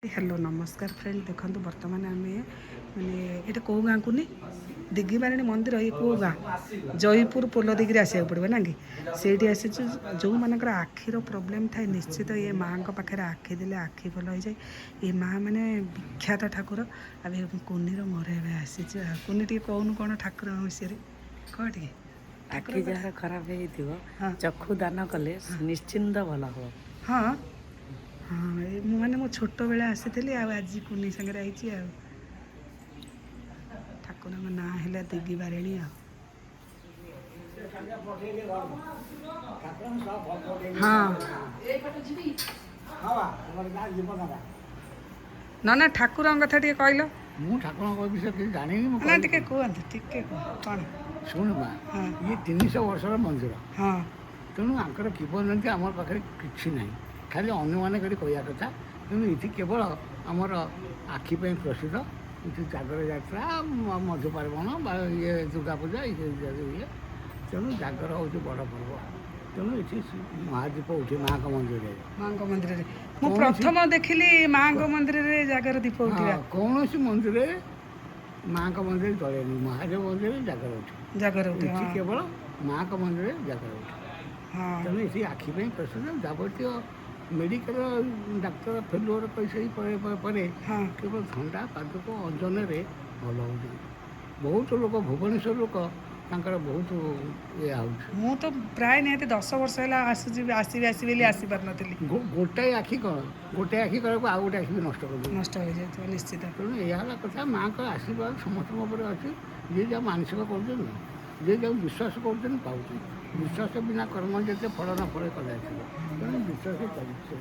Hello, ନମସ୍କାର friend. ଦେଖନ୍ତୁ, ବର୍ତ୍ତମାନ ଆମେ ମାନେ ଏଇଟା କେଉଁ ଗାଁ କୁନି? ଦିଘିବାରିଣୀ ମନ୍ଦିର। ଇଏ କେଉଁ ଗାଁ? ଜୟପୁର ପୋଲ ଦେଇକିରି ଆସିବାକୁ ପଡ଼ିବ ନା କି? ସେଇଠି ଆସିଛୁ। ଯେଉଁମାନଙ୍କର ଆଖିର ପ୍ରୋବ୍ଲେମ୍ ଥାଏ, ନିଶ୍ଚିତ ଏ ମାଆଙ୍କ ପାଖରେ ଆଖି ଦେଲେ ଆଖି ଭଲ ହେଇଯାଏ। ଏ ମାଆ ମାନେ ବିଖ୍ୟାତ ଠାକୁର। ଆଉ ଏ କୁନିର ମୋର ଏବେ ଆସିଛୁ। ଆଉ କୁନି, ଟିକେ କହୁନୁ କ'ଣ ଠାକୁରଙ୍କ ବିଷୟରେ କହ ଟିକେ। ଆଖି ଯାହାର ଖରାପ ହେଇଥିବ, ଚକ୍ଷୁ ଦାନ କଲେ ନିଶ୍ଚିନ୍ତ ଭଲ ହବ। ହଁ, ଏ ମୁଁ ମାନେ ମୁଁ ଛୋଟବେଳେ ଆସିଥିଲି ଆଉ ଆଜି କୁନି ସାଙ୍ଗରେ ଆଇଛି। ଆଉ ଠାକୁରଙ୍କ ନାଁ ହେଲା ଦିଗିବାରିଣୀ। ଆଉ ହଁ ନା ନା, ଠାକୁରଙ୍କ କଥା ଟିକେ କହିଲ। ମୁଁ ଠାକୁରଙ୍କ ବିଷୟରେ କିଛି ଜାଣିନି ମୁଁ। ନା, କହିବି ଟିକେ କଣ? କୁହନ୍ତୁ, ଟିକେ କୁହ କ'ଣ। ଶୁଣୁ ମା, ଇଏ 300 ବର୍ଷର ମନ୍ଦିର। ତେଣୁ ଆଙ୍କର କିମ୍ବଦନ୍ତୀ ଆମ ପାଖରେ କିଛି ନାହିଁ, ଖାଲି ଅନୁମାନ କରି କହିବା କଥା। ତେଣୁ ଏଠି କେବଳ ଆମର ଆଖି ପାଇଁ ପ୍ରସିଦ୍ଧ। ଏଠି ଜାଗର ଯାତ୍ରା, ମଧୁ ପାର୍ବଣ ବା ଇଏ ଦୁର୍ଗା ପୂଜା ଇଏ ଇତ୍ୟାଦି ହୁଏ। ତେଣୁ ଜାଗର ହେଉଛି ବଡ଼ ପର୍ବ। ତେଣୁ ଏଠି ମହାଦୀପ ଉଠେ ମାଆଙ୍କ ମନ୍ଦିରରେ। ମାଙ୍କ ମନ୍ଦିରରେ ମୁଁ ପ୍ରଥମ ଦେଖିଲି ମାଙ୍କ ମନ୍ଦିରରେ ଜାଗର ଦୀପ ଉଠିବା। ହଁ, କୌଣସି ମନ୍ଦିରରେ, ମାଆଙ୍କ ମନ୍ଦିରରେ ଜଳେନି, ମହାଦେବ ମନ୍ଦିରରେ ଜାଗର ଉଠେ। ଜାଗର ଉଠେ। ଏଠି କେବଳ ମାଆଙ୍କ ମନ୍ଦିରରେ ଜାଗର ଉଠେ। ତେଣୁ ଏଠି ଆଖି ପାଇଁ ପ୍ରସିଦ୍ଧ। ଯାବତୀୟ ମେଡ଼ିକାଲ ଡାକ୍ତର ଫେଲୁଅର କରିସାରି ପରେ କେବଳ ଥଣ୍ଡା ପାଦୁକ ଅଞ୍ଜନରେ ଭଲ ହେଉଛନ୍ତି ବହୁତ ଲୋକ। ଭୁବନେଶ୍ୱର ଲୋକ, ତାଙ୍କର ବହୁତ ଇଏ ହେଉଛି। ମୁଁ ତ ପ୍ରାୟ ନିହାତି 10 ବର୍ଷ ହେଲା ଆସୁଛି, ଆସିବି ଆସିବି ବୋଲି ଆସିପାରୁନଥିଲି। ଗୋଟାଏ ଆଖି କ'ଣ, ଗୋଟାଏ ଆଖି କରିବାକୁ ଆଉ ଗୋଟେ ଆଖି ବି ନଷ୍ଟ କରିଦେଉଛି। ନଷ୍ଟ ହେଇଯାଉଥିବ ନିଶ୍ଚିତ। ତେଣୁ ଏହା ହେଲା କଥା। ମାଆଙ୍କ ଆଶୀର୍ବାଦ ସମସ୍ତଙ୍କ ଉପରେ ଅଛି। ଯିଏ ଯାହା ମାନସିକ କରୁଛନ୍ତି, ଯିଏ ଯାହା ବିଶ୍ୱାସ କରୁଛନ୍ତି, ପାଉଛନ୍ତି। ବିଶ୍ୱାସ ବିନା କର୍ମ ଯେତେ ଫଳ ନ ଫଳେ କଦାଚିତ। ତେଣୁ ବିଶ୍ୱାସ ଚାଲିଛି।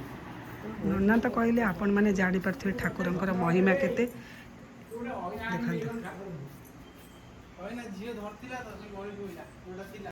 ନନା ତ କହିଲେ, ଆପଣମାନେ ଜାଣିପାରୁଥିବେ ଠାକୁରଙ୍କର ମହିମା କେତେ। ଦେଖନ୍ତୁ। ଝିଅ ଧରିଥିଲା ତ ସେ ଗଳି ପଇଲା ଯୋଉଟା ଥିଲା।